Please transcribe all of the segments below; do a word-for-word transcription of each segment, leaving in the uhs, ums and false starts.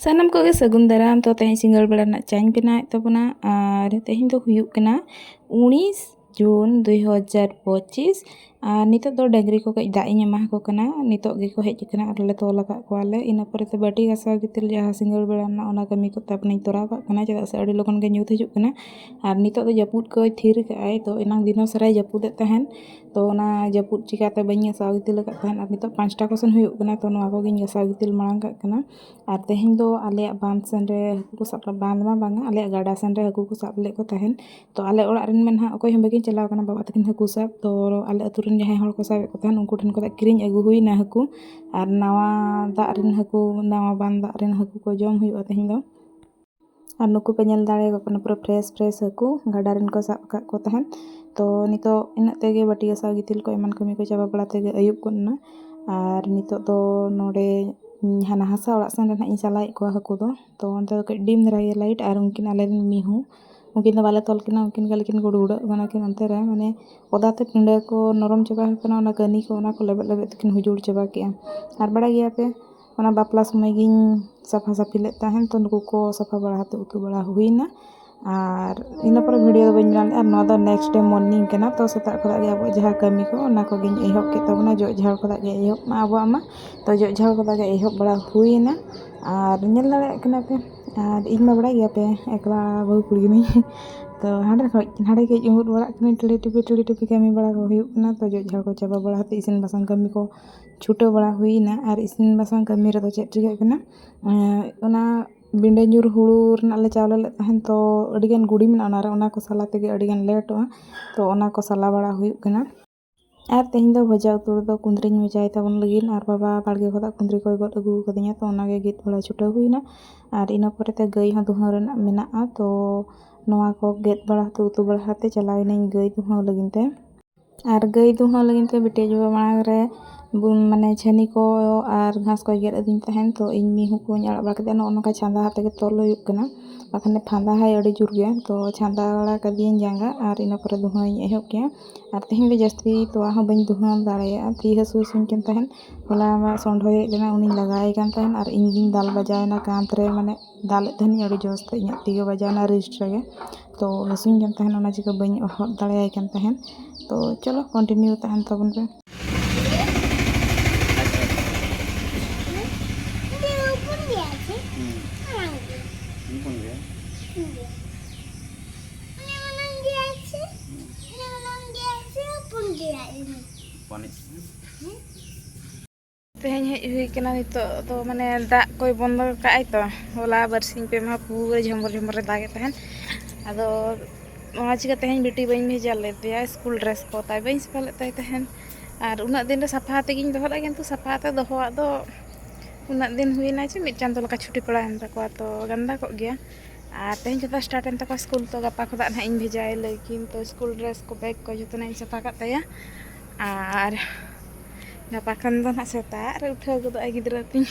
ᱥᱟᱱᱟᱢ ᱠᱚᱜᱮ ᱥᱟᱹᱜᱩᱱ ᱫᱟᱨᱟᱢ᱾ ᱛᱚ ᱛᱮᱦᱮᱧ ᱥᱤᱸᱜᱟᱹᱲ ᱵᱮᱲᱟ ᱨᱮᱱᱟᱜ ᱪᱟᱧ ᱵᱮᱱᱟᱣᱮᱫ ᱛᱟᱵᱚᱱᱟ᱾ ᱟᱨ ᱛᱮᱦᱮᱧ ᱫᱚ ᱦᱩᱭᱩᱜ ᱠᱟᱱᱟ ᱩᱱᱤᱥ ᱡᱩᱱ ᱫᱩᱭ ᱦᱟᱡᱟᱨ ᱯᱚᱸᱪᱤᱥ᱾ ᱟᱨ ᱱᱤᱛᱚᱜ ᱫᱚ ᱰᱟᱹᱝᱨᱤ ᱠᱚ ᱠᱟᱹᱡ ᱫᱟᱜ ᱤᱧ ᱮᱢᱟ ᱠᱚ ᱠᱟᱱᱟ᱾ ᱱᱤᱛᱚᱜ ᱜᱮᱠᱚ ᱦᱮᱡ ᱟᱠᱟᱱᱟ ᱟᱨ ᱞᱮ ᱛᱚᱞ ᱟᱠᱟᱫ ᱠᱚᱣᱟᱞᱮ᱾ ᱤᱱᱟᱹ ᱯᱚᱨᱮ ᱛᱮ ᱵᱟᱹᱴᱤ ᱜᱟᱥᱟᱣ ᱜᱤᱛᱤᱞ ᱡᱟᱦᱟᱸ ᱥᱤᱸᱜᱟᱹᱲ ᱵᱮᱲᱟ ᱨᱮᱱᱟᱜ, ᱚᱱᱟ ᱠᱟᱹᱢᱤ ᱠᱚ ᱛᱟᱵᱚᱱᱤᱧ ᱛᱚᱨᱟᱣ ᱠᱟᱜ ᱠᱟᱱᱟ, ᱪᱮᱫᱟᱜ ᱥᱮ ᱟᱹᱰᱤ ᱞᱚᱜᱚᱱ ᱜᱮ ᱧᱩᱛ ᱦᱤᱡᱩᱜ ᱠᱟᱱᱟ᱾ ᱟᱨ ᱱᱤᱛᱚᱜ ᱫᱚ ᱡᱟᱹᱯᱩᱫ ᱠᱚᱭ ᱛᱷᱤᱨ ᱠᱟᱜᱼᱟᱭ, ᱛᱚ ᱮᱱᱟᱝ ᱫᱤᱱᱚᱜ ᱥᱟᱨᱟᱭ ᱡᱟᱹᱯᱩᱫᱮᱫ ᱛᱟᱦᱮᱱ, ᱛᱚ ᱚᱱᱟ ᱡᱟᱹᱯᱩᱫ ᱪᱤᱠᱟᱹᱛᱮ ᱵᱟᱹᱧ ᱜᱟᱥᱟᱣ ᱜᱤᱛᱤᱞ ᱟᱠᱟᱫ ᱛᱟᱦᱮᱱ᱾ ᱟᱨ ᱱᱤᱛᱚᱜ ᱯᱟᱸᱪᱴᱟ ᱠᱚ ᱥᱮᱱ ᱦᱩᱭᱩᱜ ᱠᱟᱱᱟ, ᱛᱚ ᱱᱚᱣᱟ ᱠᱚᱜᱮᱧ ᱜᱟᱥᱟᱣ ᱜᱤᱛᱤᱞ ᱢᱟᱲᱟᱝ ᱠᱟᱜ ᱠᱟᱱᱟ᱾ ᱟᱨ ᱛᱮᱦᱮᱧ ᱫᱚ ᱟᱞᱮᱭᱟᱜ ᱵᱟᱸᱫᱷ ᱥᱮᱱ ᱨᱮ ᱦᱟᱹᱠᱩ ᱠᱚ ᱥᱟᱵ, ᱵᱟᱸᱫᱷ ᱢᱟ ᱵᱟᱝᱟ, ᱟᱞᱮᱭᱟᱜ ᱜᱟᱰᱟ ᱥᱮᱱ ᱨᱮ ᱦᱟᱹᱠᱩ ᱠᱚ ᱥᱟᱵ ᱞᱮᱫ ᱠᱚ ᱛᱟᱦᱮᱱ᱾ ᱛᱚ ᱟᱞᱮ ᱚᱲᱟᱜ ᱨᱮᱱ ᱢᱟ ᱱᱟᱦᱟᱜ ᱚᱠᱚᱭ ᱦᱚᱸ ᱵᱟᱹᱠᱤᱱ ᱪᱟᱞᱟᱣ ᱠᱟᱱᱟ, ᱵᱟᱵᱟ ᱛᱟᱹᱠᱤᱱ ᱦᱟᱹᱠᱩ ᱥᱟᱵ᱾ ᱛᱚ ᱟᱞᱮ ᱟᱹᱛᱩ ᱨᱮᱱ ᱡᱟᱦᱟᱸᱭ ᱦᱚᱲ ᱠᱚ ᱥᱟᱵᱮᱫ ᱠᱚ ᱛᱟᱦᱮᱱ, ᱩᱱᱠᱩ ᱴᱷᱮᱱ ᱠᱷᱚᱱᱟᱜ ᱠᱤᱨᱤᱧ ᱟᱹᱜᱩ ᱦᱩᱭᱱᱟ ᱦᱟᱹᱠᱩ᱾ ᱟᱨ ᱱᱟᱣᱟ ᱫᱟᱜ ᱨᱮᱱ ᱦᱟᱹᱠᱩ, ᱱᱟᱣᱟ ᱵᱟᱸᱫᱷ ᱫᱟᱜ ᱨᱮᱱ ᱦᱟᱹᱠᱩ ᱠᱚ ᱡᱚᱢ ᱦᱩᱭᱩᱜᱼᱟ ᱛᱮᱦᱮᱧ ᱫᱚ᱾ ᱟᱨ ᱱᱩᱠᱩ ᱯᱮ ᱧᱮᱞ ᱫᱟᱲᱮᱭᱟᱠᱚ ᱠᱟᱱᱟ, ᱯᱩᱨᱟᱹ fresh fresh ᱦᱟᱹᱠᱩ ᱜᱟᱰᱟ ᱨᱮᱱ ᱠᱚ ᱥᱟᱵ ᱟᱠᱟᱫ ᱠᱚ ᱛᱟᱦᱮᱸᱫ᱾ ᱛᱚ ᱱᱤᱛᱚᱜ ᱤᱱᱟᱹᱜ ᱛᱮᱜᱮ ᱵᱟᱹᱴᱤ ᱜᱟᱥᱟᱣ ᱜᱤᱛᱤᱞ ᱠᱚ ᱮᱢᱟᱱ ᱠᱟᱹᱢᱤ ᱠᱚ ᱪᱟᱵᱟ ᱵᱟᱲᱟ ᱛᱮᱜᱮ ᱟᱹᱭᱩᱵ ᱜᱚᱫ ᱮᱱᱟ᱾ ᱟᱨ ᱱᱤᱛᱚᱜ ᱫᱚ ᱱᱚᱰᱮ ᱦᱟᱱᱟ ᱦᱟᱥᱟ ᱚᱲᱟᱜ ᱥᱮᱱ ᱨᱮ ᱱᱟᱦᱟᱜ ᱤᱧ ᱥᱟᱞᱟᱭᱮᱫ ᱠᱚᱣᱟ ᱦᱟᱹᱠᱩ ᱫᱚ᱾ ᱛᱚ ᱚᱱᱛᱮ ᱫᱚ ᱠᱟᱹᱡ dim ᱫᱷᱟᱨᱟ ᱜᱮᱭᱟ light᱾ ᱟᱨ ᱩᱱᱠᱤᱱ ᱟᱞᱮ ᱨᱮᱱ ᱢᱤᱦᱩ, ᱩᱱᱠᱤᱱ ᱫᱚ ᱵᱟᱞᱮ ᱛᱚᱞ ᱠᱤᱱᱟ, ᱩᱱᱠᱤᱱ ᱠᱷᱟᱹᱞᱤ ᱠᱤᱱ ᱜᱩᱲᱜᱩᱲᱟᱹᱜ ᱠᱟᱱᱟ ᱠᱤᱱ ᱚᱱᱛᱮ ᱨᱮ, ᱢᱟᱱᱮ ᱚᱫᱟ ᱛᱮ ᱯᱤᱸᱰᱟᱹ ᱠᱚ ᱱᱚᱨᱚᱢ ᱪᱟᱵᱟ ᱟᱠᱟᱱᱟ, ᱚᱱᱟ ᱠᱟᱹᱱᱤ ᱠᱚ, ᱚᱱᱟ ᱠᱚ ᱞᱮᱵᱮᱫ ᱞᱮᱵᱮᱫ ᱛᱮᱠᱤᱱ ᱦᱩᱡᱩᱲ ᱪᱟᱵᱟ ᱠᱮᱜᱼᱟ᱾ ᱟᱨ ᱵᱟᱲᱟᱭ ᱜᱮᱭᱟ ᱯᱮ, ᱚᱱᱟ ᱵᱟᱯᱞᱟ ᱥᱚᱢᱚᱭ ᱜᱤᱧ ᱥᱟᱯᱷᱟ ᱥᱟᱹᱯᱷᱤ ᱞᱮᱫ ᱛᱟᱦᱮᱱ, ᱛᱚ ᱱᱩᱠᱩ ᱠᱚ ᱥᱟᱯᱷᱟ ᱵᱟᱲᱟ ᱠᱟᱛᱮ ᱩᱛᱩ ᱵᱟᱲᱟ ᱦᱩᱭᱱᱟ᱾ ᱟᱨ ᱤᱱᱟᱹ ᱯᱚᱨᱮ video ᱫᱚ ᱵᱟᱹᱧ ᱵᱮᱱᱟᱣ ᱞᱮᱫᱼᱟ᱾ ᱟᱨ ᱱᱚᱣᱟ ᱫᱚ next day morning ᱠᱟᱱᱟ, ᱛᱚ ᱥᱮᱛᱟᱜ ᱠᱷᱚᱱᱟᱜ ᱜᱮ ᱟᱵᱚᱣᱟᱜ ᱡᱟᱦᱟᱸ ᱠᱟᱹᱢᱤ ᱠᱚ, ᱚᱱᱟ ᱠᱚᱜᱮᱧ ᱮᱦᱚᱵ ᱠᱮᱫ ᱛᱟᱵᱚᱱᱟ᱾ ᱡᱚᱜ ᱡᱷᱟᱲ ᱠᱷᱚᱱᱟᱜ ᱜᱮ ᱮᱦᱚᱵ ᱢᱟ ᱟᱵᱚᱣᱟᱜ ᱢᱟ, ᱛᱚ ᱡᱚᱜ ᱡᱷᱟᱲ ᱠᱷᱚᱱᱟᱜ ᱜᱮ ᱮᱦᱚᱵ ᱵᱟᱲᱟ ᱦᱩᱭᱱᱟ᱾ ᱟᱨ ᱧᱮᱞ ᱫᱟᱲᱮᱭᱟᱜ ᱠᱟᱱᱟ ᱯᱮ, ᱟᱨ ᱤᱧ ᱢᱟ ᱵᱟᱲᱟᱭ ᱜᱮᱭᱟ ᱯᱮ, ᱮᱠᱞᱟ ᱵᱟᱹᱦᱩ ᱠᱩᱲᱤ ᱠᱟᱹᱱᱟᱹᱧ᱾ ᱛᱚ ᱦᱟᱸᱰᱮ ᱠᱷᱚᱱ ᱱᱟᱰᱮ ᱠᱟᱹᱡ ᱩᱢᱩᱫ ᱵᱟᱲᱟᱜ ᱠᱟᱹᱱᱟᱹᱧ, ᱴᱤᱞᱤ ᱴᱤᱯᱤ ᱴᱤᱞᱤ ᱴᱤᱯᱤ ᱠᱟᱹᱢᱤ ᱵᱟᱲᱟ ᱠᱚ ᱦᱩᱭᱩᱜ ᱠᱟᱱᱟ᱾ ᱛᱚ ᱡᱚᱜ ᱡᱷᱟᱲ ᱠᱚ ᱪᱟᱵᱟ ᱵᱟᱲᱟ ᱠᱟᱛᱮ ᱤᱥᱤᱱ ᱵᱟᱥᱟᱝ ᱠᱟᱹᱢᱤ ᱠᱚ ᱪᱷᱩᱴᱟᱹᱣ ᱵᱟᱲᱟ ᱦᱩᱭᱱᱟ᱾ ᱟᱨ ᱤᱥᱤᱱ ᱵᱟᱥᱟᱝ ᱠᱟᱹᱢᱤ ᱨᱮᱫᱚ ᱪᱮᱫ ᱪᱤᱠᱟᱹᱜ ᱠᱟᱱᱟ, ᱮᱸ, ᱚᱱᱟ ᱵᱤᱸᱰᱟᱹ ᱧᱩᱨ ᱦᱩᱲᱩ ᱨᱮᱱᱟᱜ ᱞᱮ ᱪᱟᱣᱞᱮ ᱞᱮᱫ ᱛᱟᱦᱮᱱ, ᱛᱚ ᱟᱹᱰᱤᱜᱟᱱ ᱜᱩᱲᱤ ᱢᱮᱱᱟᱜᱼᱟ ᱚᱱᱟᱨᱮ, ᱚᱱᱟ ᱠᱚ ᱥᱟᱞᱟ ᱛᱮᱜᱮ ᱟᱹᱰᱤᱜᱟᱱ ᱞᱮᱴᱚᱜᱼᱟ᱾ ᱛᱚ ᱚᱱᱟ ᱠᱚ ᱥᱟᱞᱟ ᱵᱟᱲᱟ ᱦᱩᱭᱩᱜ ᱠᱟᱱᱟ᱾ ᱟᱨ ᱛᱮᱦᱮᱧ ᱫᱚ ᱵᱷᱚᱡᱟ ᱩᱛᱩ ᱨᱮᱫᱚ ᱠᱩᱸᱫᱽᱨᱤᱧ ᱵᱷᱚᱡᱟᱭ ᱛᱟᱵᱚᱱ ᱞᱟᱹᱜᱤᱫ, ᱟᱨ ᱵᱟᱵᱟ ᱵᱟᱲᱜᱮ ᱠᱷᱚᱱᱟᱜ ᱠᱩᱸᱫᱽᱨᱤ ᱠᱚᱭ ᱜᱚᱫ ᱟᱹᱜᱩ ᱟᱠᱟᱫᱤᱧᱟ, ᱛᱚ ᱚᱱᱟᱜᱮ ᱜᱮᱫ ᱵᱟᱲᱟ ᱪᱷᱩᱴᱟᱹᱣ ᱦᱩᱭᱱᱟ᱾ ᱟᱨ ᱤᱱᱟᱹ ᱯᱚᱨᱮᱛᱮ ᱜᱟᱹᱭ ᱦᱚᱸ ᱫᱩᱦᱟᱹᱣ ᱨᱮᱱᱟᱜ ᱢᱮᱱᱟᱜᱼᱟ, ᱛᱚ ᱱᱚᱣᱟ ᱠᱚ ᱜᱮᱫ ᱵᱟᱲᱟ ᱠᱟᱛᱮ, ᱩᱛᱩ ᱵᱟᱲᱟ ᱠᱟᱛᱮ ᱪᱟᱞᱟᱣ ᱮᱱᱟᱹᱧ ᱜᱟᱹᱭ ᱫᱩᱦᱟᱹᱣ ᱞᱟᱹᱜᱤᱫ ᱛᱮ᱾ ᱟᱨ ᱜᱟᱹᱭ ᱫᱩᱦᱟᱹᱣ ᱞᱟᱹᱜᱤᱫ ᱛᱮ ᱵᱤᱴᱤ ᱟᱡ ᱵᱟᱵᱟ ᱢᱟᱲᱟᱝ ᱨᱮ ᱵᱩᱱ ᱢᱟᱱᱮ ᱪᱷᱟᱹᱱᱤ ᱠᱚ ᱟᱨ ᱜᱷᱟᱥ ᱠᱚᱭ ᱜᱮᱫ ᱟᱹᱫᱤᱧ ᱛᱟᱦᱮᱱ, ᱛᱚ ᱤᱧ ᱢᱤᱦᱩ ᱠᱚᱧ ᱟᱲᱟᱜ ᱵᱟᱲᱟ ᱠᱮᱫᱟ᱾ ᱱᱚᱜᱼᱚ ᱱᱚᱝᱠᱟ ᱪᱷᱟᱸᱫᱟ ᱦᱟᱛᱮ ᱜᱮ ᱛᱚᱞ ᱦᱩᱭᱩᱜ ᱠᱟᱱᱟ, ᱵᱟᱠᱷᱟᱱ ᱯᱷᱟᱸᱫᱟ ᱦᱟᱭ ᱟᱹᱰᱤ ᱡᱳᱨ ᱜᱮ᱾ ᱛᱚ ᱪᱷᱟᱸᱫᱟ ᱵᱟᱲᱟ ᱠᱟᱫᱤᱭᱟᱹᱧ ᱡᱟᱸᱜᱟ, ᱟᱨ ᱤᱱᱟᱹ ᱯᱚᱨᱮ ᱫᱩᱦᱟᱹᱧ ᱮᱦᱚᱵ ᱠᱮᱜᱼᱟ᱾ ᱟᱨ ᱛᱮᱦᱮᱧ ᱫᱚ ᱡᱟᱹᱥᱛᱤ ᱛᱚᱣᱟ ᱦᱚᱸ ᱵᱟᱹᱧ ᱫᱩᱦᱟᱹ ᱫᱟᱲᱮᱭᱟᱜᱼᱟ, ᱛᱤ ᱦᱟᱹᱥᱩ ᱦᱟᱹᱥᱩᱧ ᱠᱟᱱ ᱛᱟᱦᱮᱸᱫ᱾ ᱦᱚᱞᱟ ᱢᱟ ᱥᱚᱸᱰᱷᱚᱭᱮᱫ ᱞᱮᱱᱟ, ᱩᱱᱤᱧ ᱞᱟᱜᱟᱭᱮ ᱠᱟᱱ ᱛᱟᱦᱮᱸᱫ, ᱟᱨ ᱤᱧ ᱜᱤᱧ ᱫᱟᱞ ᱵᱟᱡᱟᱣᱮᱱᱟ ᱠᱟᱸᱛ ᱨᱮ, ᱢᱟᱱᱮ ᱫᱟᱞᱮᱫ ᱛᱟᱦᱮᱱᱤᱧ ᱟᱹᱰᱤ ᱡᱳᱨ ᱛᱮ, ᱤᱧᱟᱹᱜ ᱛᱤ ᱜᱮ ᱵᱟᱡᱟᱣᱮᱱᱟ ᱨᱤᱥᱴ ᱨᱮᱜᱮ᱾ ᱛᱚ ᱦᱟᱹᱥᱩᱧ ᱠᱟᱱ ᱛᱟᱦᱮᱸᱫ, ᱚᱱᱟ ᱪᱤᱠᱟᱹ ᱵᱟᱹᱧ ᱚᱦᱚᱫ ᱫᱟᱲᱮᱭᱟᱭ ᱠᱟᱱ ᱛᱟᱦᱮᱸᱫ᱾ ᱛᱚ ᱪᱚᱞᱚ continue ᱛᱟᱦᱮᱱ ᱛᱟᱵᱚᱱ ᱯᱮ᱾ ᱦᱩᱸ᱾ ᱦᱚᱯᱚᱱ ᱜᱮᱭᱟ᱾ ᱦᱩᱸ᱾ ᱩᱱᱤ ᱢᱟᱨᱟᱝ ᱜᱮᱭᱟᱭ ᱥᱮ? ᱦᱩᱸ᱾ ᱩᱱᱤ ᱢᱟᱨᱟᱝ ᱜᱮᱭᱟᱭ ᱥᱮ ᱦᱚᱯᱚᱱ ᱜᱮᱭᱟᱭ ᱩᱱᱤ? ᱦᱚᱯᱚᱱᱤᱡ ᱠᱟᱱᱟᱭ᱾ ᱦᱩᱸ? ᱛᱮᱦᱮᱧ ᱦᱮᱡ ᱦᱩᱭ ᱠᱟᱱᱟ ᱱᱤᱛᱚᱜ ᱫᱚ, ᱢᱟᱱᱮ ᱫᱟᱜ ᱠᱚᱭ ᱵᱚᱱᱫᱚ ᱠᱟᱜᱼᱟᱭ ᱛᱚ᱾ ᱦᱚᱞᱟ ᱵᱟᱨᱥᱤᱧ ᱯᱮ ᱢᱟᱦᱟ ᱯᱩᱨᱟᱹ ᱡᱷᱚᱢᱚᱨ ᱡᱷᱚᱢᱚᱨᱮ ᱫᱟᱜᱮᱫ ᱛᱟᱦᱮᱸᱫ᱾ ᱟᱫᱚ ᱚᱱᱟ ᱪᱤᱠᱟᱹ ᱛᱮᱦᱮᱧ ᱵᱤᱴᱤ ᱵᱟᱹᱧ ᱵᱷᱮᱡᱟ ᱞᱮᱫᱮᱭᱟ, ᱥᱠᱩᱞ ᱰᱨᱮᱥ ᱠᱚ ᱛᱟᱭ ᱵᱟᱹᱧ ᱥᱟᱯᱷᱟ ᱞᱮᱫ ᱛᱟᱭ ᱛᱟᱦᱮᱸᱫ᱾ ᱟᱨ ᱩᱱᱟᱹᱜ ᱫᱤᱱ ᱨᱮ ᱥᱟᱯᱷᱟ ᱛᱮᱜᱤᱧ ᱫᱚᱦᱚ ᱞᱮᱫᱼᱟ, ᱠᱤᱱᱛᱩ ᱥᱟᱯᱷᱟ ᱛᱮ ᱫᱚᱦᱚᱣᱟᱜ ᱫᱚ ᱩᱱᱟᱹᱜ ᱫᱤᱱ ᱦᱩᱭᱱᱟ ᱪᱮ ᱢᱤᱫ ᱪᱟᱸᱫᱚ ᱞᱮᱠᱟ ᱪᱷᱩᱴᱤ ᱯᱟᱲᱟᱣᱮᱱ ᱛᱟᱠᱚᱣᱟ, ᱛᱚ ᱜᱟᱱᱫᱟ ᱠᱚᱜ ᱜᱮᱭᱟ᱾ ᱟᱨ ᱛᱮᱦᱮᱧ ᱠᱷᱚᱱᱟᱜ ᱥᱴᱟᱨᱴ ᱮᱱ ᱛᱟᱠᱚᱣᱟ ᱥᱠᱩᱞ, ᱛᱚ ᱜᱟᱯᱟ ᱠᱷᱚᱱᱟᱜ ᱱᱟᱦᱟᱜ ᱤᱧ ᱵᱷᱮᱡᱟᱭᱟ ᱞᱟᱹᱭ ᱠᱤᱱ, ᱛᱚ ᱥᱠᱩᱞ ᱰᱨᱮᱥ ᱠᱚ ᱵᱮᱜᱽ ᱠᱚ ᱡᱚᱛᱚᱱᱟᱜ ᱤᱧ ᱥᱟᱯᱷᱟ ᱠᱟᱜ ᱛᱟᱭᱟ᱾ ᱟᱨ ᱜᱟᱯᱟ ᱠᱷᱚᱱ ᱫᱚ ᱱᱟᱦᱟᱜ ᱥᱮᱛᱟᱜ ᱨᱮ ᱩᱴᱷᱟᱹᱣ ᱜᱚᱫᱚᱜᱼᱟᱭ ᱜᱤᱫᱽᱨᱟᱹ ᱛᱤᱧ᱾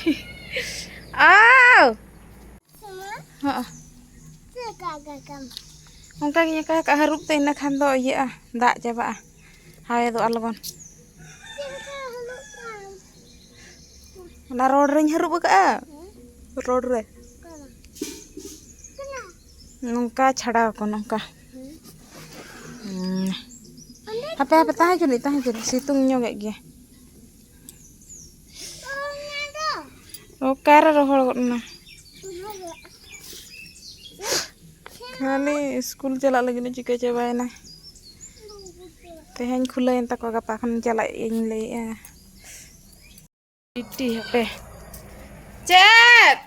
ᱟᱣ! ᱦᱚᱸ᱾ ᱚᱱᱠᱟ ᱜᱤᱧ ᱟᱠᱟ ᱠᱟᱜᱼᱟ, ᱦᱟᱹᱨᱩᱵ ᱛᱮ ᱤᱱᱟᱹ ᱠᱷᱟᱱ ᱫᱚ ᱤᱭᱟᱹᱜᱼᱟ, ᱫᱟᱜ ᱪᱟᱵᱟᱜᱼᱟ, ᱦᱟᱣᱮᱫᱚᱜᱼᱟ ᱞᱚᱜᱚᱱ᱾ ᱚᱱᱟ ᱨᱚᱰ ᱨᱮᱧ ᱦᱟᱹᱨᱩᱵ ᱟᱠᱟᱜᱼᱟ, ᱨᱚᱰ ᱨᱮ᱾ ᱱᱚᱝᱠᱟ ᱪᱷᱟᱰᱟᱣ ᱟᱠᱚ, ᱱᱚᱝᱠᱟ᱾ ᱦᱩᱸ᱾ ᱦᱟᱯᱮ, ᱦᱟᱯᱮ, ᱛᱟᱦᱮᱸ ᱦᱚᱪᱚᱱᱤᱡ, ᱛᱟᱦᱮᱸ ᱦᱚᱪᱚᱱᱤᱡ, ᱥᱤᱛᱩᱝ ᱧᱚᱜᱮᱫ ᱜᱮᱭᱟ᱾ ᱚᱠᱟᱨᱮ ᱨᱚᱦᱚᱲ ᱜᱚᱫ ᱮᱱᱟ? ᱠᱷᱟᱹᱞᱤ ᱥᱠᱩᱞ ᱪᱟᱞᱟᱜ ᱞᱟᱹᱜᱤᱫ ᱮ ᱪᱤᱠᱟᱹ ᱪᱟᱵᱟᱭᱮᱱᱟ᱾ ᱛᱮᱦᱮᱧ ᱠᱷᱩᱞᱟᱹᱣᱮᱱ ᱛᱟᱠᱚᱣᱟ, ᱜᱟᱯᱟ ᱠᱷᱚᱱ ᱪᱟᱞᱟᱜ ᱤᱧ ᱞᱟᱹᱭᱮᱜᱼᱟ᱾ ᱵᱤᱴᱤ ᱦᱟᱯᱮ᱾ ᱪᱮᱫ?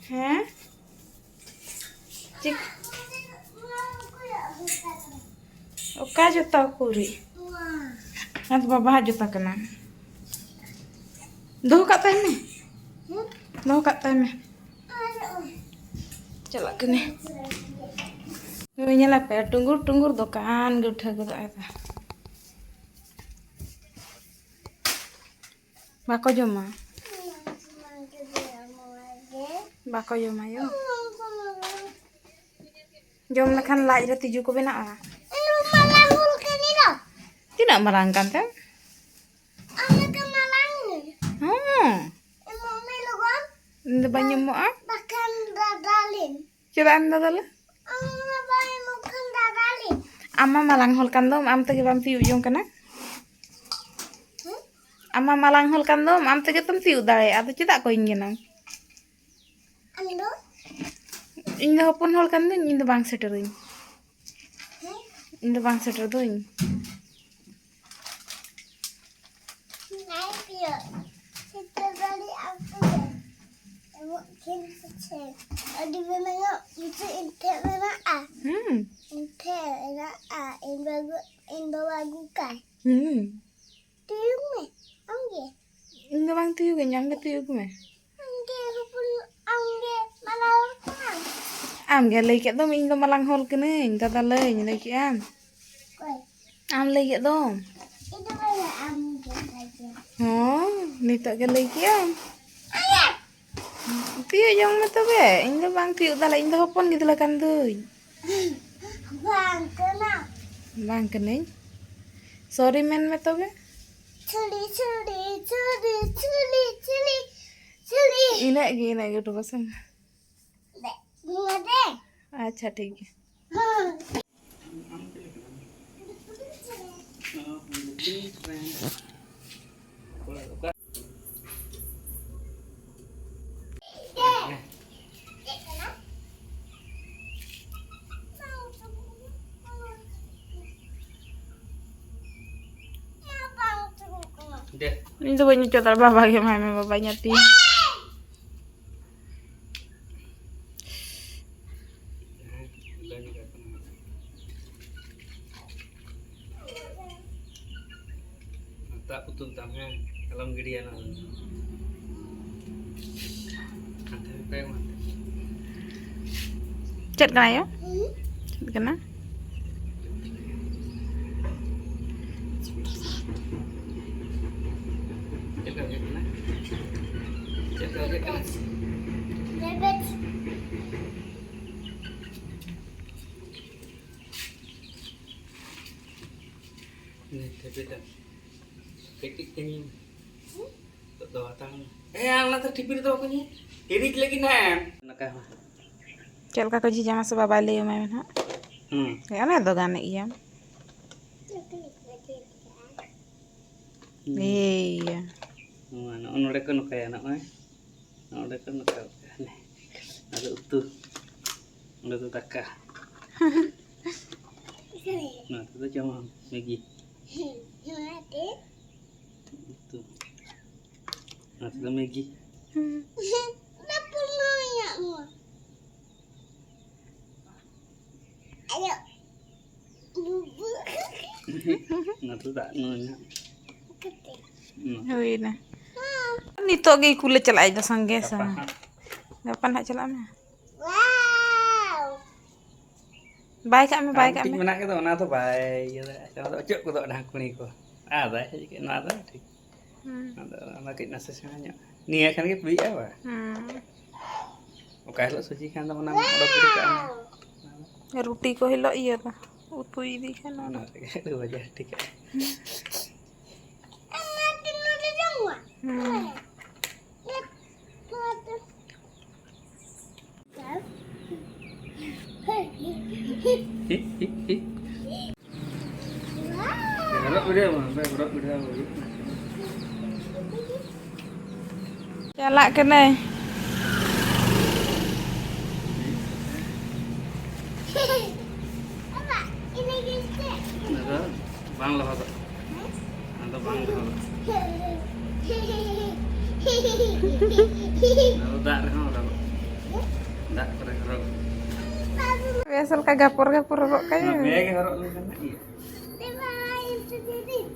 ᱦᱮᱸ? ᱪᱮᱫ? ᱚᱠᱟ ᱡᱩᱛᱟ ᱩᱠᱩᱨᱤᱡ? ᱟᱫᱚ ᱵᱟᱵᱟᱣᱟᱜ ᱡᱩᱛᱟ ᱠᱟᱱᱟ᱾ ᱫᱚᱦᱚ ᱠᱟᱜ ᱛᱟᱭ ᱢᱮ᱾ ᱫᱚᱦᱚ ᱠᱟᱜ ᱛᱟᱭ ᱢᱮ᱾ ᱪᱟᱞᱟᱜ ᱠᱟᱹᱱᱟᱹᱧ᱾ ᱱᱩᱭ ᱧᱮᱞᱮᱯᱮ, ᱴᱩᱝᱜᱩᱨ ᱴᱩᱝᱜᱩᱨ ᱫᱚᱠᱟᱱ ᱜᱮ ᱩᱴᱷᱟᱹᱣ ᱜᱚᱫᱚᱜ ᱟᱭ ᱛᱟ᱾ ᱵᱟᱠᱚ ᱡᱚᱢᱟ᱾ ᱵᱟᱠᱚ ᱡᱚᱢᱟ ᱭᱳ᱾ ᱡᱚᱢ ᱞᱮᱠᱷᱟᱱ ᱞᱟᱡ ᱨᱮ ᱛᱤᱡᱩ ᱠᱚ ᱵᱮᱱᱟᱜᱼᱟ᱾ ᱛᱤᱱᱟᱹᱜ ᱢᱟᱨᱟᱝ ᱠᱟᱱ ᱛᱮᱢ? ᱦᱚᱸ᱾ ᱤᱧ ᱫᱚ ᱵᱟᱹᱧ ᱮᱢᱚᱜᱼᱟ᱾ ᱪᱮᱫᱟᱜ ᱮᱢ ᱫᱟᱫᱟᱞᱟ? ᱟᱢ ᱢᱟ ᱢᱟᱞᱟᱝ ᱦᱚᱲ ᱠᱟᱱ ᱫᱚᱢ, ᱟᱢ ᱛᱮᱜᱮ ᱵᱟᱢ ᱛᱤᱭᱳᱜ ᱡᱚᱝ ᱠᱟᱱᱟ᱾ ᱟᱢ ᱢᱟ ᱢᱟᱞᱟᱝ ᱦᱚᱲ ᱠᱟᱱ ᱫᱚᱢ, ᱟᱢ ᱛᱮᱜᱮ ᱛᱚᱢ ᱛᱤᱭᱳᱜ ᱫᱟᱲᱮᱭᱟᱜᱼᱟ, ᱟᱫᱚ ᱪᱮᱫᱟᱜ ᱠᱚᱭᱤᱧ ᱠᱟᱱᱟᱢ? ᱤᱧ ᱫᱚ ᱦᱚᱯᱚᱱ ᱦᱚᱲ ᱠᱟᱱ ᱫᱚᱧ, ᱤᱧ ᱫᱚ ᱵᱟᱝ ᱥᱮᱴᱮᱨᱟᱹᱧ᱾ ᱤᱧ ᱫᱚ ᱵᱟᱝ ᱥᱮᱴᱮᱨ ᱫᱚᱧ᱾ ᱥᱮᱴᱮᱨ ᱫᱟᱲᱮᱭᱟᱜᱼᱟ ᱯᱮ᱾ ᱮᱢᱚᱜ ᱠᱷᱮᱞ ᱯᱮᱥᱮ᱾ ᱟᱹᱰᱤ ᱢᱮᱱᱟᱜᱼᱟ, ᱱᱤᱛᱚᱜ ᱤᱧ ᱴᱷᱮᱱ ᱢᱮᱱᱟᱜᱼᱟ᱾ ᱦᱩᱸ᱾ ᱤᱧ ᱴᱷᱮᱱ ᱢᱮᱱᱟᱜᱼᱟ᱾ ᱤᱧ ᱵᱟᱵᱟ, ᱤᱧ ᱵᱟᱵᱟ ᱟᱹᱜᱩ ᱠᱟᱭ᱾ ᱦᱩᱸ᱾ ᱛᱤᱭᱳᱜ ᱢᱮ, ᱟᱢ ᱜᱮ᱾ ᱤᱧ ᱫᱚ ᱵᱟᱝ ᱛᱤᱭᱳᱜᱟᱹᱧ, ᱟᱢ ᱜᱮ ᱛᱤᱭᱳᱜ ᱢᱮ᱾ ᱟᱢ ᱜᱮ ᱦᱚᱯᱚᱱ, ᱟᱢ ᱜᱮ ᱢᱟᱨᱟᱝ ᱦᱚᱲ ᱠᱟᱱᱟᱢ᱾ ᱟᱢ ᱜᱮ ᱞᱟᱹᱭ ᱠᱮᱫ ᱫᱚᱢ, ᱤᱧ ᱫᱚ ᱢᱟᱞᱟᱝ ᱦᱚᱲ ᱠᱟᱹᱱᱟᱹᱧ, ᱫᱟᱫᱟ ᱞᱟᱹᱭ, ᱞᱟᱹᱭ ᱠᱮᱫ ᱟᱢ᱾ ᱚᱠᱚᱭ? ᱟᱢ ᱞᱟᱹᱭ ᱠᱮᱫ ᱫᱚᱢ᱾ ᱤᱧ ᱫᱚ ᱵᱟᱹᱧ ᱞᱟᱹᱭᱟ, ᱟᱢ ᱜᱮᱢ ᱞᱟᱹᱭ ᱠᱮᱫᱟ᱾ ᱦᱚᱸ, ᱱᱤᱛᱚᱜ ᱜᱮ ᱞᱟᱹᱭ ᱠᱮᱫ ᱟᱢ᱾ ᱟᱭᱟ! ᱛᱤᱭᱳᱜ ᱡᱚᱝ ᱢᱮ ᱛᱚᱵᱮ, ᱤᱧ ᱫᱚ ᱵᱟᱝ ᱛᱤᱭᱳᱜ ᱫᱟᱲᱮᱭᱟᱜ, ᱤᱧ ᱫᱚ ᱦᱚᱯᱚᱱ ᱜᱤᱫᱽᱨᱟᱹ ᱠᱟᱱ ᱫᱩᱧ᱾ ᱵᱟᱝ ᱠᱟᱱᱟ᱾ ᱵᱟᱝ ᱠᱟᱹᱱᱟᱹᱧ᱾ ᱥᱚᱨᱤ ᱢᱮᱱ ᱢᱮ ᱛᱚᱵᱮ᱾ ᱪᱷᱩᱲᱤ, ᱪᱷᱩᱲᱤ, ᱪᱷᱩᱲᱤ, ᱪᱷᱩᱲᱤ, ᱪᱷᱩᱲᱤ, ᱪᱷᱩᱲᱤ᱾ ᱤᱱᱟᱹᱜ ᱜᱮ, ᱤᱱᱟᱹᱜ ᱜᱮ, ᱴᱩᱵᱟᱹ ᱥᱟᱢ᱾ ᱫᱮ, ᱱᱚᱣᱟ ᱫᱮ᱾ ᱟᱪᱪᱷᱟ, ᱴᱷᱤᱠ ᱜᱮᱭᱟ᱾ ᱦᱮᱸ᱾ ᱤᱧ ᱫᱚ ᱵᱟᱹᱧ ᱚᱪᱚᱜ ᱫᱟᱲᱮᱭᱟᱜᱼᱟ, ᱵᱟᱵᱟ ᱜᱮ ᱮᱢᱟᱭ ᱢᱮ, ᱵᱟᱵᱟᱧ ᱟᱹᱛᱤᱧ᱾ ᱫᱟᱜ ᱩᱛᱩᱜ ᱛᱟᱢ, ᱦᱮᱸ? ᱟᱞᱚᱢ ᱜᱤᱰᱤᱭᱟ ᱚᱱᱟ ᱫᱚ᱾ ᱦᱟᱱᱛᱮ ᱠᱚᱭᱚᱜ ᱢᱮ, ᱦᱟᱱᱛᱮ᱾ ᱪᱮᱫ ᱠᱟᱱᱟ ᱭᱳ? ᱪᱮᱫ ᱠᱟᱱᱟ? ᱪᱮᱫ ᱞᱮᱠᱟ ᱵᱩᱡᱷᱟᱹᱜ ᱠᱟᱱᱟ? ᱪᱮᱫ ᱞᱮᱠᱟ ᱵᱩᱡᱷᱟᱹᱜ ᱠᱟᱱᱟ? ᱨᱮᱵᱮᱫ᱾ ᱱᱤᱛ ᱫᱷᱟᱹᱵᱤᱡ ᱫᱚ ᱠᱟᱹᱴᱤᱡ ᱛᱮᱧ ᱱᱤᱛᱚᱜ ᱫᱚ ᱦᱟᱛᱟᱣ ᱢᱮ᱾ ᱦᱮᱸ, ᱚᱱᱟ ᱫᱚ ᱴᱤᱯᱷᱤᱱ ᱨᱮᱫᱚ ᱵᱟᱠᱚ ᱧᱩᱭᱟ᱾ ᱦᱤᱨᱤᱡ ᱞᱟᱹᱜᱤᱫ ᱦᱟᱸᱜ ᱮᱢ᱾ ᱱᱚᱝᱠᱟ ᱦᱚᱸ᱾ ᱪᱮᱫ ᱞᱮᱠᱟ ᱠᱚ ᱡᱷᱤᱡᱟᱢᱟ ᱥᱮ ᱵᱟᱵᱟᱭ ᱞᱟᱹᱭ ᱟᱢᱟᱭ ᱢᱮ ᱱᱟᱦᱟᱜ᱾ ᱦᱩᱸ᱾ ᱦᱮᱸ, ᱚᱱᱟ ᱫᱚ ᱜᱟᱱᱮᱫ ᱜᱮᱭᱟᱢ᱾ ᱦᱩᱸ᱾ ᱮᱭᱟ᱾ ᱱᱚᱣᱟ ᱱᱚᱜᱼᱚ ᱱᱚᱰᱮ ᱠᱚ ᱱᱚᱝᱠᱟᱭᱟ, ᱱᱚᱜᱼᱚᱭ᱾ ᱱᱚᱰᱮ ᱠᱚ ᱱᱚᱝᱠᱟ᱾ ᱦᱟᱱᱮ᱾ ᱟᱫᱚ ᱩᱛᱩ᱾ ᱚᱸᱰᱮ ᱫᱚ ᱫᱟᱠᱟ᱾ ᱱᱚᱛᱮ ᱫᱚ ᱡᱚᱢᱟᱢ ᱢᱮᱜᱤ᱾ ᱩᱛᱩ᱾ ᱱᱚᱛᱮ ᱫᱚ ᱢᱮᱜᱤ᱾ ᱱᱚᱛᱮ ᱫᱟᱜ ᱧᱩ ᱧᱚᱜ᱾ ᱦᱩᱭᱱᱟ᱾ ᱱᱤᱛᱚᱜ ᱜᱮ ᱠᱩᱞᱮ ᱪᱟᱞᱟᱜᱼᱟ, ᱤᱧ ᱫᱚ ᱥᱟᱸᱜᱮ ᱥᱟᱸᱜᱮ᱾ ᱜᱟᱯᱟ ᱦᱟᱸᱜ ᱪᱟᱞᱟᱜ ᱢᱮ᱾ ᱵᱟᱭ ᱠᱟᱜ ᱢᱮ, ᱵᱟᱭ ᱟᱨ ᱠᱟᱜ ᱢᱤᱫᱴᱤᱡ ᱢᱮ᱾ ᱢᱮᱱᱟᱜ ᱠᱟᱫᱟ, ᱚᱱᱟ ᱫᱚ ᱵᱟᱭ ᱤᱭᱟᱹ ᱫᱟᱲᱮᱭᱟᱜᱼᱟ, ᱚᱱᱟ ᱫᱚ ᱚᱪᱚᱜ ᱜᱚᱫᱚᱜᱼᱟ ᱰᱷᱟᱠᱩᱱᱤ ᱠᱚ᱾ ᱟᱨ ᱵᱟᱭ ᱦᱮᱡ ᱠᱟᱱᱟ, ᱚᱱᱟ ᱫᱚ ᱴᱷᱤᱠ᱾ ᱦᱩᱸ᱾ ᱟᱫᱚ ᱚᱱᱟ ᱠᱟᱹᱡ ᱱᱟᱥᱮ ᱥᱮᱬᱟ ᱧᱚᱜ᱾ ᱱᱤᱭᱟᱹ ᱠᱷᱟᱱ ᱜᱮ ᱯᱩᱨᱤᱜᱼᱟ ᱵᱟ? ᱦᱩᱸ᱾ ᱚᱠᱟ ᱦᱤᱞᱳᱜ ᱥᱚᱡᱷᱮ ᱠᱷᱟᱱ ᱫᱚ ᱚᱱᱟ ᱚᱰᱚᱠ ᱜᱤᱰᱤ ᱠᱟᱜᱼᱟ᱾ ᱨᱩᱴᱤ ᱠᱚ ᱦᱤᱞᱳᱜ ᱤᱭᱟᱹ ᱫᱚ, ᱩᱛᱩ ᱤᱫᱤ ᱠᱷᱟᱱ ᱚᱱᱟ ᱚᱱᱟ᱾ ᱨᱮᱜᱮ ᱟᱹᱰᱤ ᱵᱷᱟᱡᱟ ᱴᱷᱤᱠᱟᱹᱜᱼᱟ᱾ ᱦᱩᱸ᱾ ᱦᱚᱨᱚᱜ ᱵᱤᱰᱟᱹᱣ ᱢᱟ, ᱦᱟᱯᱮ ᱦᱚᱨᱚᱜ ᱵᱤᱰᱟᱹᱣ ᱦᱩᱭᱩᱜ ᱠᱟᱱᱟ᱾ ᱪᱟᱞᱟᱜ ᱠᱟᱹᱱᱟᱹᱧ᱾ ᱚᱱᱟ ᱫᱚ ᱵᱟᱝ ᱞᱚᱦᱚᱫᱚᱜ᱾ ᱚᱱᱟ ᱫᱚ ᱵᱟᱝ ᱞᱚᱦᱚᱫᱚᱜ᱾ ᱚᱱᱟ ᱫᱚ ᱫᱟᱜ ᱨᱮᱦᱚᱸ ᱦᱚᱨᱚᱜᱚᱜ᱾ ᱫᱟᱜ ᱠᱚᱨᱮ ᱦᱚᱨᱚᱜᱚᱜ᱾ ᱵᱮᱥ ᱞᱮᱠᱟ ᱜᱟᱯᱚᱨ ᱜᱟᱯᱚᱨ ᱦᱚᱨᱚᱜ ᱠᱟᱭᱟ᱾ ᱚᱱᱟ ᱵᱮᱜᱽ ᱦᱚᱨᱚᱜ ᱞᱮᱱᱠᱷᱟᱱ ᱜᱮ ᱤᱭᱟᱹ᱾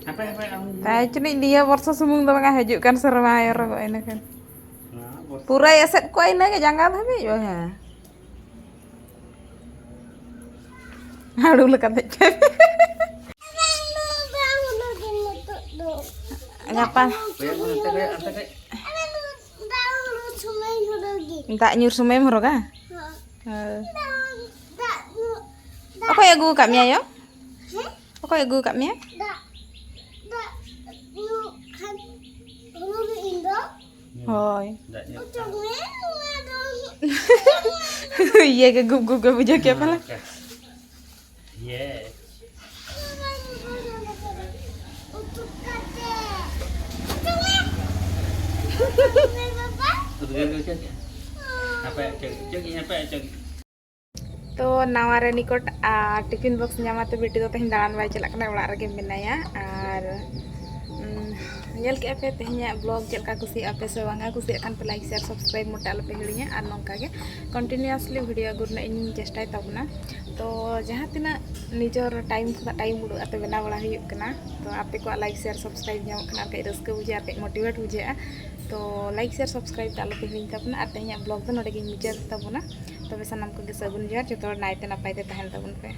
ᱦᱟᱯᱮ, ᱦᱟᱯᱮ, ᱟᱢ ᱛᱟᱭ ᱪᱩᱱᱤᱡ ᱱᱤᱭᱟᱹ ᱵᱚᱨᱥᱚ ᱥᱩᱢᱩᱝ ᱫᱚ ᱵᱟᱝᱟ, ᱦᱤᱡᱩᱜ ᱠᱟᱱ ᱥᱮᱨᱢᱟ ᱦᱚᱨᱚᱜᱚᱜᱼᱟ ᱤᱱᱟᱹ ᱠᱷᱟᱱ᱾ ᱱᱚᱣᱟ ᱵᱚᱨᱥᱟ᱾ ᱯᱩᱨᱟᱹᱭ ᱮᱥᱮᱫ ᱠᱚᱜᱼᱟ ᱤᱱᱟᱹ ᱜᱮ ᱡᱟᱸᱜᱟ ᱫᱷᱟᱹᱵᱤᱡ, ᱵᱟᱝᱟ᱾ ᱦᱟᱹᱲᱩ ᱞᱮᱠᱟ ᱫᱮᱡ ᱠᱟᱭ᱾ ᱜᱟᱯᱟ᱾ ᱫᱟᱜ ᱧᱩᱨ ᱥᱚᱢᱚᱭᱮᱢ ᱦᱚᱨᱚᱜᱟ? ᱦᱳᱭ᱾ ᱚᱠᱚᱭ ᱟᱹᱜᱩ ᱟᱠᱟᱫ ᱢᱮᱭᱟ ᱭᱳ? ᱚᱠᱚᱭ ᱟᱹᱜᱩ ᱟᱠᱟᱫ ᱢᱮᱭᱟ? ᱦᱳᱭ᱾ ᱤᱭᱟᱹ ᱜᱮ ᱜᱩᱯ ᱜᱩᱯ ᱜᱮ ᱵᱩᱡᱷᱟᱹᱣ ᱠᱮᱫ ᱯᱟᱞᱮ᱾ ᱛᱚ ᱱᱟᱣᱟ ᱨᱮᱱᱤᱠᱳᱴ ᱟᱨ ᱴᱤᱯᱷᱤᱱ ᱵᱚᱠᱥ ᱧᱟᱢᱟᱛᱮ ᱵᱤᱴᱤ ᱫᱚ ᱛᱮᱦᱮᱧ ᱫᱟᱬᱟᱱ ᱵᱟᱭ ᱪᱟᱞᱟᱜ ᱠᱟᱱᱟ, ᱚᱲᱟᱜ ᱨᱮᱜᱮ ᱢᱮᱱᱟᱭᱟ᱾ ᱟᱨ ᱩᱢ, ᱧᱮᱞ ᱠᱮᱫᱼᱟ ᱯᱮ ᱛᱮᱦᱮᱧᱟᱜ ᱵᱞᱚᱜ ᱪᱮᱫ ᱞᱮᱠᱟ ᱠᱩᱥᱤᱭᱟᱜᱼᱟ ᱯᱮ ᱥᱮ ᱵᱟᱝᱟ? ᱠᱩᱥᱤᱭᱟᱜ ᱠᱷᱟᱱ ᱯᱮ ᱞᱟᱭᱤᱠ, ᱥᱮᱭᱟᱨ, ᱥᱟᱵᱥᱠᱨᱟᱭᱤᱵ ᱢᱚᱴᱮ ᱟᱞᱚᱯᱮ ᱦᱤᱲᱤᱧᱟ᱾ ᱟᱨ ᱱᱚᱝᱠᱟ ᱜᱮ ᱠᱚᱱᱴᱤᱱᱤᱭᱩᱥᱞᱤ ᱵᱷᱤᱰᱤᱭᱳ ᱟᱹᱜᱩ ᱨᱮᱱᱟᱜ ᱤᱧ ᱪᱮᱥᱴᱟᱭ ᱛᱟᱵᱚᱱᱟ᱾ ᱛᱚ ᱡᱟᱦᱟᱸ ᱛᱤᱱᱟᱹᱜ ᱱᱤᱡᱚᱨ ᱴᱟᱭᱤᱢ ᱠᱷᱚᱱᱟᱜ ᱴᱟᱭᱤᱢ ᱩᱰᱩᱠ ᱠᱟᱛᱮ ᱵᱮᱱᱟᱣ ᱵᱟᱲᱟ ᱦᱩᱭᱩᱜ ᱠᱟᱱᱟ, ᱛᱚ ᱟᱯᱮ ᱠᱚᱣᱟᱜ ᱞᱟᱭᱤᱠ, ᱥᱮᱭᱟᱨ, ᱥᱟᱵᱥᱠᱨᱟᱭᱤᱵ ᱧᱟᱢᱚᱜ ᱠᱷᱟᱱ ᱟᱨ ᱠᱟᱹᱡ ᱨᱟᱹᱥᱠᱟᱹ ᱵᱩᱡᱷᱟᱹᱜᱼᱟ, ᱟᱨ ᱠᱟᱹᱡ ᱢᱳᱴᱤᱵᱷᱮᱴ ᱵᱩᱡᱷᱟᱹᱜᱼᱟ᱾ ᱛᱚ ᱞᱟᱭᱤᱠ, ᱥᱮᱭᱟᱨ, ᱥᱟᱵᱥᱠᱨᱟᱭᱤᱵ ᱫᱚ ᱟᱞᱚᱯᱮ ᱦᱤᱲᱤᱧ ᱛᱟᱵᱚᱱᱟ᱾ ᱟᱨ ᱛᱮᱦᱮᱧᱟᱜ ᱵᱞᱚᱜ ᱫᱚ ᱱᱚᱰᱮ ᱜᱤᱧ ᱢᱩᱪᱟᱹᱫ ᱛᱟᱵᱚᱱᱟ᱾ ᱛᱚᱵᱮ ᱥᱟᱱᱟᱢ ᱠᱚᱜᱮ ᱥᱟᱹᱜᱩᱱ ᱡᱚᱦᱟᱨ, ᱡᱚᱛᱚ ᱦᱚᱲ ᱱᱟᱭᱛᱮ ᱱᱟᱯᱟᱭ ᱛᱮ ᱛᱟᱦᱮᱱ ᱛᱟᱵᱚᱱ ᱯᱮ᱾